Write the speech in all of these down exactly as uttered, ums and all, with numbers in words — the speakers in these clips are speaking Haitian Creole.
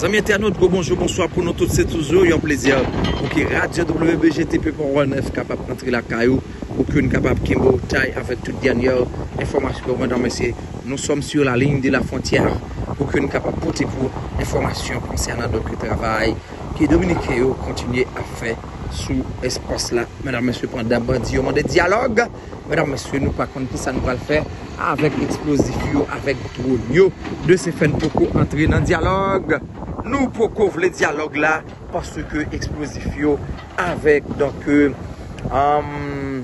Zanmi entènot, gwo bonjou, bonswa pou nou tout. Se toujou yon plezi pou ke Radyo W B G T P Power Nèf kapab antre lakay ou, pou ke n kapab kenbe w tay avèk tout dènyè enfòmasyon. Medam, mesye, nous sommes sur la ligne de la frontière, pou ke n kapab pote pou enfòmasyon konsènan donk travay ke Dominiken yo kontinye ap fè sou espas la. Medam, mesye, pandan bandi yo mande dyalòg, medam, mesye, nou pa konn ki sa nou pral fè avèk eksplozif yo, avèk dwòn yo. De se fè n poko antre nan dyalòg. Nou poko vle dyalòg la, paske eksplozif yo avèk, donk, euh, um,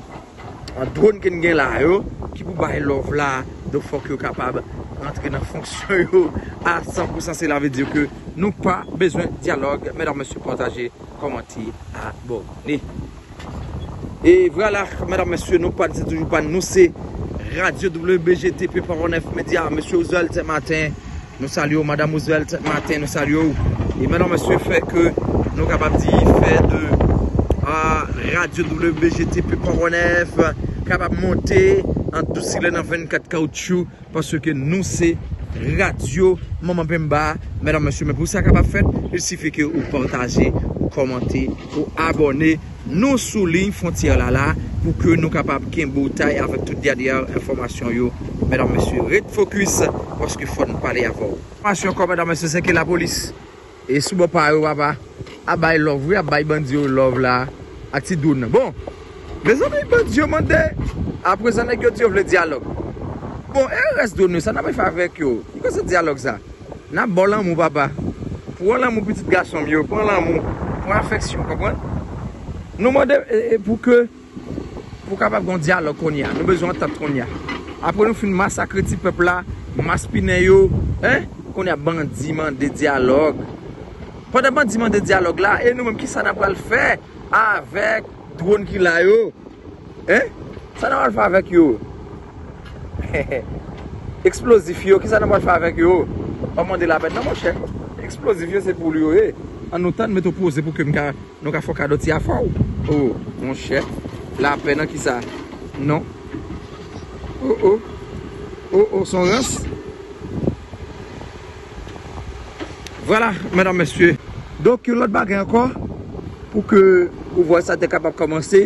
dwòn ke n gen la yo, ki pou bay love la, donk fòk yo kapab rantre nan fonksyon yo a san pou san. Sela vle di ke nou pa bezwen dyalòg. Medam, mesye, pataje, kòmante, abòne. E vwala, medam, mesye, nou pa n, se toujou pa n, nou se Radyo W B G T P Power Nèf Media, mesye Ozwèl Tèmaten, nou salye w, madam Ozwèl Tèmaten, nou salye w. E medam, mesye, fè ke nou kapab di, fè de, ah, Radyo W B G T P Power Nèf kapab monte an dous silè nan vennkat kawoutchou, paske nou se radyo Manman Penba, medam, mesye, men pou sa kapab fèt, il sifi ke ou pataje, ou kòmante, ou abòne. Nou sou liy fwontyè la la, pou ke nou kapab kenbe w tay avèk tout dènyè enfòmasyon yo. Medam, mesye, ret fokis, paske fò n pale avè w. Enfòmasyon ankò, medam, mesye, se ke lapolis e sou bò pa yo, papa, ap bay love, wi, ap bay bandi yo love la, ak ti dwòn nan. Bon, mezanmi, bandi yo mande, aprezan nèg yo di yo vle dyalòg. Bon, e rès dwòn yo, sa n ap fè avèk yo? Ki koze dyalòg sa? N ap ba w lanmou, papa. Pran lanmou, pitit gason m yo, pran lanmou, pran afeksyon, konprann? Nou mande, e, e, pou ke pou kapab gen yon dyalòg kounye a. Nou bezwen antant kounye a. Apre nou fin masakre ti pèp la, maspinen yo, en? Kounye a bandi mande dyalòg. Pandan bandi mande dyalòg la, e nou menm, kisa n ap pral fè avèk dwòn ki la yo? En? Sa n ap pral fè avèk yo? Eksplozif yo, kisa n ap pral fè avèk yo? Pa mande lapèn non, monchè. Eksplozif yo, se pou l yo ye. An nou tann, mete w poze pou ke m ka Nou ka fè w kado ti afè w. O, monchè. Lapè nan kisa? Non. O, o. O, o, se yon rans. Vwala, medam, mesye. Donk, yon lòt bagay ankò, pou ke pouvwa sa te kapab kòmanse,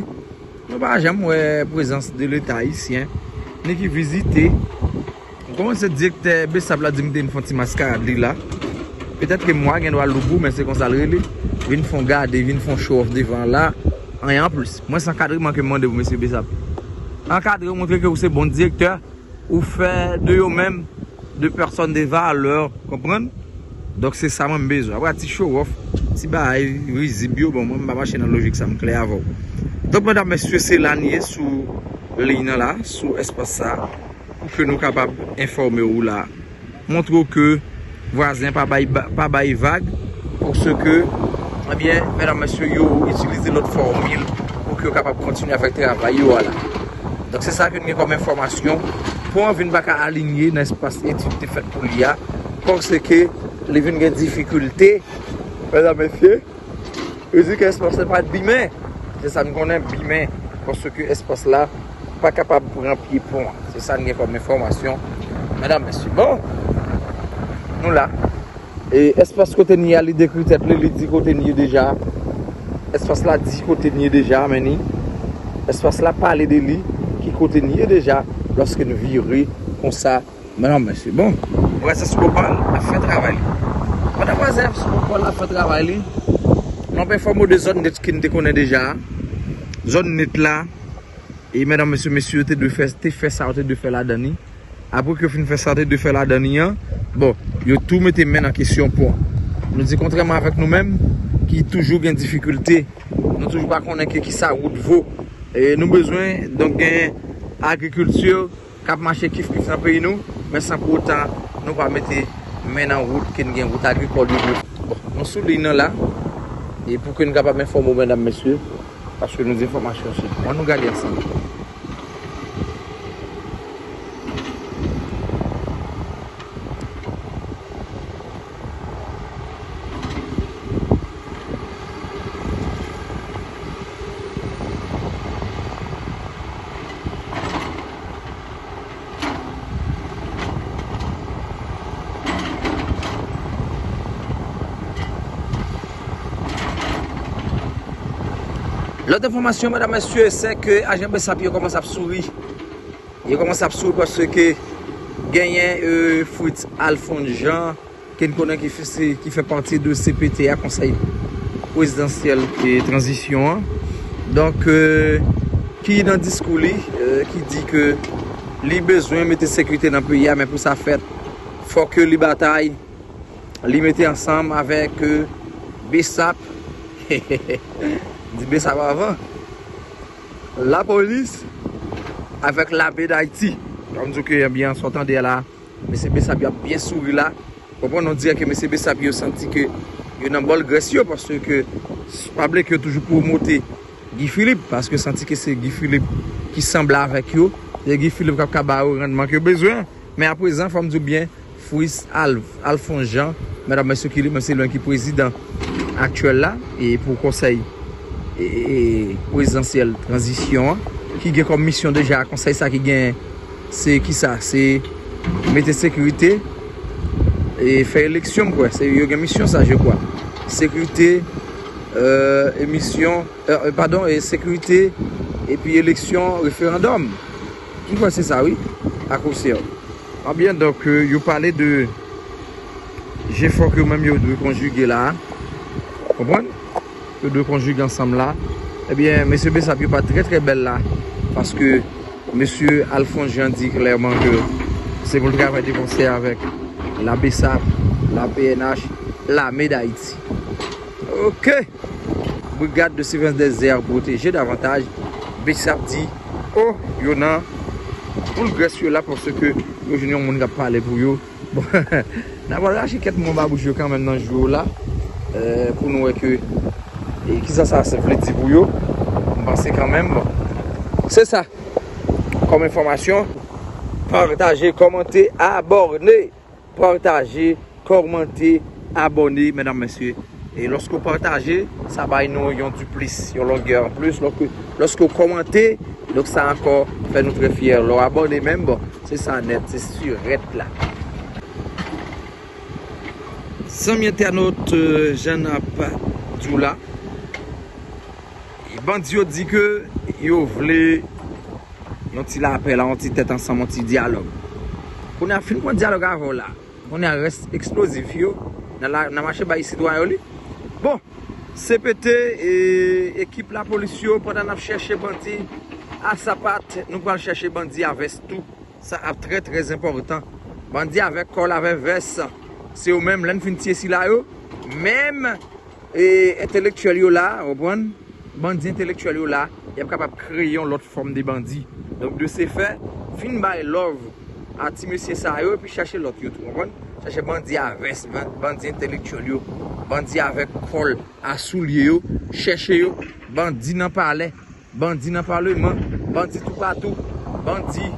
nou pa janm wè prezans de Leta ayisyen, ni ki vizite. Kòman se direktè Besap la di m te vin fè yon ti maskarad li la? Petèt ke mwa gen dwa loubou, men se konsa l rele. Vin fè yon gade, vin fè yon show off devan la. Anyen anplis. Mwen se ankadreman ke m mande pou mesye Besap. Ankadre yo, montre ke ou se bon direktè. Ou fè de yo menm de pèsòn de valè, konprann? Donk se sa mwen m bezwen. Apre ti show off, ti bagay rizib yo, bon, mwen m pa mache nan lojik sa, m klè avè w. Donk, medam, mesye, se la n ye sou liy nan la, sou espas sa. Pou ke nou kapab enfòme w la, montre w ke vwazen pa bay, pa bay vag, paske, ebyen, medam, mesye, yo itilize lòt fòmil pou ke yo kapab kontinye avèk travay yo a la. Donk, se sa ke n gen kòm enfòmasyon. Pon an vin pa ka alinye nan espas etid te fèt pou li a, paske li vin gen difikilte, medam, mesye. Yo di ke espas la pa t bimen. Se sa n konnen, bimen. Paske espas la pa kapab pran pye pon an. Se sa n gen kòm enfòmasyon. Medam, mesye. Bon, nou la. E espas kote n ye a, li dekri tèt li, li di kote n ye deja. Espas la di kote n ye deja, men ni. Espas la pale de li, ki kote n ye deja, lòske n vire konsa. Medam, mesye, bon. Vwazen sou bò pa l ap fè travay li. Pandan vwazen sou bò pa l ap fè travay li, m ap enfòme w de zòn nèt ke n te konnen deja a. Zòn nèt la, e medam, mesye, mesye yo te dwe fè, te fè sa yo te dwe fè ladan li. Apre ke yo fin fè sa yo te dwe fè ladan li an, bon, yo tou mete men nan kesyon pon an. Nou di kontrèman avèk nou menm, ki toujou gen difikilte, nou toujou pa konnen ke kisa wout vo. E nou bezwen, donk, gen agrikilti, k ap mache kif kif nan peyi nou, men san pou otan nou pa mete men nan wout ke n gen wout agrikòl yo dwe. Bon, nou sou liy nan la, e pou ke n kapab enfòme w, medam, mesye, paske nou di enfòmasyon se tou. Ann nou gade ansanm. Lòt enfòmasyon, medam, mesye, se ke ajan BSAP yo kòmanse ap souri. Yo kòmanse ap souri paske genyen, euh, Fritz Alphonse Jean, ke n konnen ki fè, se, ki fè pati de C P T a, Konsèy Prezidansyèl e Tranzisyon an. Donk, euh, ki nan diskou li, euh, ki di ke li bezwen mete sekirite nan peyi a, men pou sa fèt, fò ke li batay, li mete ansanm avèk, euh, BSAP. Di BSAP avan. Lapolis avèk lame Dayiti. Kòm di ke anbyans ou tande la, mesye BSAP yo ap byen souri la. Konprann, on dirè ke mesye BSAP yo santi ke yo nan bòl grès yo, paske pa bliye ke yo toujou pwomote Guy Philippe, paske santi ke se Guy Philippe ki sanble avèk yo. Se Guy Philippe k ap ka ba yo randman ke yo bezwen. Men aprezan, fò m di w byen, Fritz Al-, Alphonse Jean, medam, mesye, ki li menm se li menm ki prezidan aktyèl la, e pou konsèy, e, e, e, prezidansyèl tranzisyon an, ki gen kòm misyon deja konsèy sa ki gen, se ki sa, se mete sekirite e fè eleksyon, m kwè. Se yo gen misyon sa, je kwa. Sekirite, euh, emisyon, euh, euh, padon, e sekirite, epi eleksyon, referandòm. M kwè se sa, wi, ak osè. Ebyen, donk, euh, yo pale de jefò ke yo menm yo dwe konjige la. Konprann? Yo dwe konjige ansanm la. Ebyen, mesye BSAP yo pa trè, trè bèl la. Paske mesye Alphonse Jean di klèman ke se pou l travay de konsè avèk la BSAP, la PNH, lame Dayiti. Ok. Brigade de surveillance des airs protégée davantage. BSAP di, oh, yo nan boul grès yo la paske yo jwenn yon moun k ap pale pou yo. Bon, n ap al rache kèk mo ba bouch yo kanmenm nan jou yo la, euh, pou nou wè ke, e, kisa sa vle di pou yo. M panse kanmenm, bon, se sa. Kòm enfòmasyon, pataje, kòmante, abòne. Pataje, kòmante, abòne, medam, mesye. E lòske w pataje, sa bay nou yon diplis, yon longè anplis. Lòske, lòske w kòmante, donk sa ankò fè nou trè fyè. Lè w abòne menm, bon, se sa nèt, se sirèt la. Zanmi entènot, euh, jan n ap di w la, bandi yo di ke yo vle yon ti lapè la, yon ti tèt ansanm, yon ti dyalòg. Kounye a, fin pran dyalòg avè w la. Kounye a, rès eksplozif yo nan la, nan mache bay sitwayen yo li. Bon, C P T e ekip lapolis yo, pandan n ap chèche bandi a sapat, nou pral chèche bandi a vès tou. Sa ap trè, trè enpòtan. Bandi avèk kòl, avèk vès, se yo menm, lè n fin tiye sila yo, menm e entelektyèl yo la, w konprann? Bandi entelektyèl yo la, y ap kapab kreye yon lòt fòm de bandi. Donk, de se fè, fin bay love a ti mesye sa yo, epi chèche lòt yo tou, w konprann? Chèche bandi a vès, ban-, bandi entelektyèl yo, bandi avèk kòl a soulye yo, chèche yo, bandi nan palè, bandi nan paleman, bandi toupatou, bandi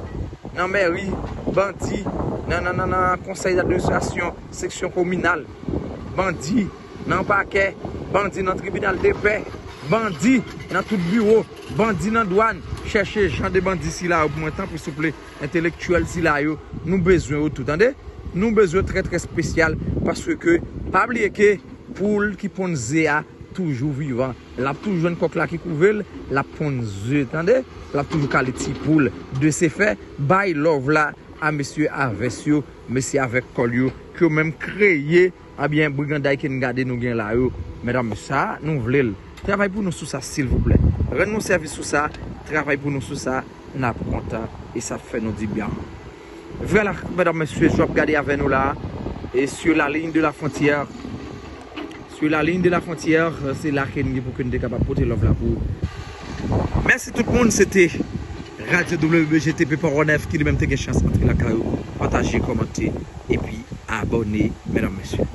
nan mèri, bandi nan, nan, nan, nan konsèy d'administrasyon, seksyon kominal, bandi nan pakè, bandi nan tribinal de pè, bandi nan tout biwo, bandi nan dwàn. Chèche jan de bandi sila yo pou mwen, tanpri, souple, entelektyèl sila yo, nou bezwen yo tou, tande? Nou bezwen trè, trè espesyal, paske, pa bliye ke poul ki ponn ze a toujou vivan. L ap toujou jwenn kòk la ki kouve l, l ap ponn ze, tande? L ap toujou kale ti poul. De se fè, bay love la a mesye a vès yo, mesye avèk kòl yo, ke yo menm kreye, ebyen, briganday ke n gade nou gen la yo. Medam, sa, nou vle l. Travay pou nou sou sa, silvouplè. Rann nou sèvis sou sa, travay pou nou sou sa, n ap kontan, e sa ap fè nou di byen. Vwala, medam, mesye, jan w ap gade avè nou la, e sur la ligne de la frontière, sur la ligne de la frontière, se la ke n gen pou ke n te kapab pote love la pou ou. Mèsi tout moun, se te Radio W B G T P Pawonèf ki li menm te gen chans antre lakay ou, pataje, kòmante, epi abòne, medam, mesye.